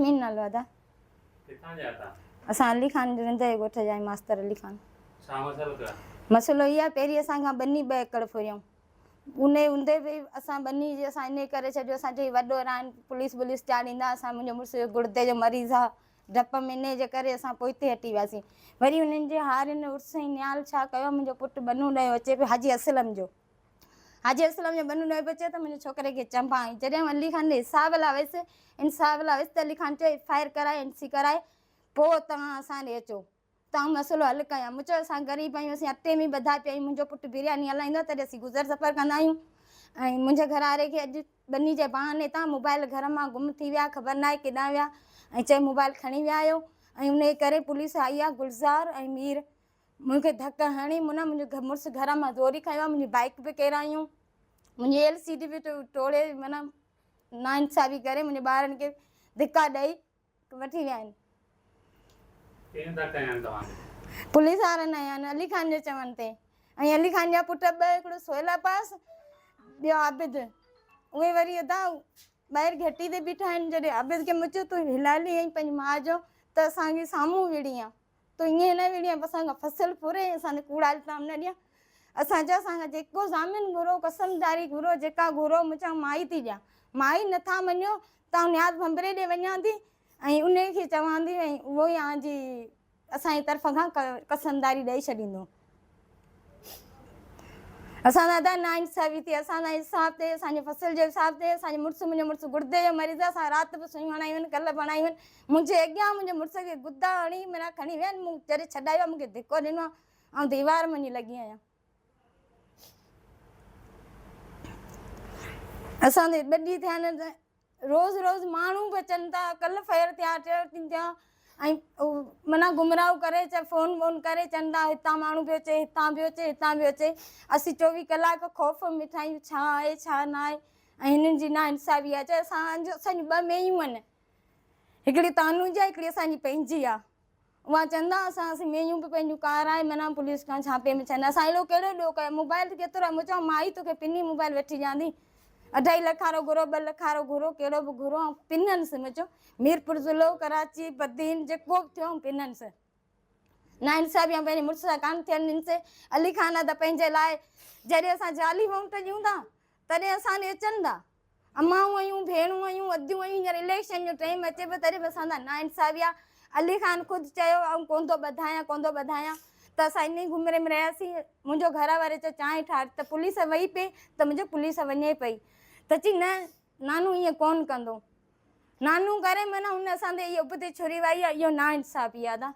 مين نالو ادا. ڪٿان جا ادا؟ اسان علي خان رند جي ڳوٺ جا آهيون ماستر علي خان. ڇا مسئلو ٿيو آهي؟ مسئلو هي آهي پهرين اسان کان ٻني ٻه ايڪڙ ڦريائون انهي هوندي به اسان ٻني جي اسان انهي ڪري ڇڏيو اسان چيو هي وڏو ران پوليس بوليس چاڙهيندا اسان منهنجو مڙس گڙدي جو مريض آهي ڊپ ۾ انهي جي ڪري اسان پوئتي هٽي وياسين وري انهن جي هارين عرس ۽ نيال ڇا ڪيو منهنجو پٽ ٻنو ڏيو اچي پيو حاجي اسلم جو حاجي اسلم جو ٻنو ڏيو پيو اچي ته منهنجي ڇوڪري کي چنبا هنئي جڏهن آئون علي خان ڏي حساب لاء ويس انصاف لاء ويس ته علي خان چيو ايف I R ڪرائي اين سي ڪرائي پوء توهان اسان ڏي اچو ته آئون مسئلو حل ڪيان. مون چيو اسان غريب آهيون، اسين اٽي ۾ ٻڌا پيا آهيون، منهنجو پٽ برياني هلائيندو آهي تڏهن اسين گذر سفر ڪندا آهيون ۽ منهنجي گهر واري کي اڄ ٻني جي بهاني تان موبائل گهر مان گم ٿي ويا، خبر ناهي ڪيڏانهن ويا ۽ چئي موبائل کڻي ويا آهيو ۽ انهي ڪري پوليس آئي آهي گلزار ۽ مير مون کي ڌڪ هڻي منا منهنجو مڙس گهر مان زوري کنيو آهي، منهنجي بائيڪ به ڪيرايون، منهنجي ايل سي ڊي به ٽوڙي منا ناانصافي ڪري منهنجي ٻارن کي ڌڪا ڏئي وٺي ويا آهن. ڪنهن ڌڪ هنيا آهن توهان کي؟ پوليس وارن هنيا آهن علي خان جي چوڻ تي ۽ علي خان جا پٽ ٻه هڪڙو سهيل عباس ٻيو عابد اهي وري ادا ٻاهر گهٽي تي بيٺا آهن جڏهن عابد کي مون چيو تون هلالي آهين پنهنجي ماء جو ته اسان کي سامهون وڙهين ها تون ائين نه وڙهين اسان کان فصل ڦري اسان تي ڪوڙا الزام نه ڏيان اسان چيو اسان کان جيڪو ضامن گهرو قسمداري گهرو جيڪا گهرو مون چيو مائي ٿي ڏيان مائي نٿا مڃيو ته آئون نياز ڀنڀري ڏي وڃان ٿي ۽ انهي کي چوان ٿي ۽ اهو ئي آن جي اسان جي طرف کان قسمداري ڏئي ڇڏيندو. اسان سان ادا ناانصافي ٿي، اسان سان انصاف ٿئي، اسان جي فصل جو حساب ٿئي، اسان جو مڙس منهنجو مڙس گڙدي جو مريض آهي، اسان رات به سيون هڻايون آهن، ڪلهه به هڻايون آهن، منهنجي اڳيان منهنجي مڙس کي گدا هڻي منا کڻي ويا آهن، مون جڏهن ڇڏايو آهي مون کي ڌڪو ڏنو آهي، آئون ديوار ۾ وڃي لڳي آهيان. اسان تي ٻه ڏينهن ٿيا آهن روز روز ماڻهو به اچن ٿا ڪلهه فير ٿيا ٽيون ڏينهن ٿيا ۽ معنيٰ گمراهه ڪري چ فون وون ڪري چون ٿا هتان ماڻهو پيو اچي هتان پيو اچي هتان پيو اچي اسين چوويهه ڪلاڪ خوف ۾ ويٺا آهيون ڇا آهي ڇا نه آهي ۽ هنن جي نا انصافي آهي چ اسان جو اسان جون ٻه ميون آهن هڪڙي تانو جي آهي هڪڙي اسان جي پنهنجي آهي اها چوندا اسان اسين مينهون به پنهنجون ڪارائي منا پوليس کان ڇاپي ۾ ڇڏ اسان اهڙو ڪهڙو ڏوهه ڪيو موبائل ڪيترو آهي مون چيو مائي توکي پني موبائل وٺي ڏيان ٿي اڍائي لک وارو گهرو ٻه لک وارو گهرو ڪهڙو به گهرو آئون پننس مون چيو ميرپور ضلعو ڪراچي بدين جيڪو به ٿيو آئون پننس نا انصافي آئون پنهنجي مڙس سان ڪانه ٿيڻ ڏنسي علي خان ادا پنهنجي لاء جڏهن اسان جعلي ووٽ ڏيون ٿا تڏهن اسان ڏي اچن ٿا امائون آهيون، ڀيڻون آهيون، اديون آهيون، هينئر اليڪشن جو ٽائيم اچي پيو تڏهن به اسان سان ناانصافي آهي. علي خان خود چيو آئون ڪونه ٿو ٻڌايان ڪونه ٿو ٻڌايان ته اسان انهي گهمري ۾ رهياسين. منهنجو گهر واري چيو چانهه ٺاهه ته پوليس وئي پئي ته منهنجو پوليس وڃي پئي ته چي نه نانو ائين ڪونه ڪندو. نانو ڪري معنيٰ هن اسان تي اهي ابتي ڇري وائي آهي اهو ناانصافي آهي ادا.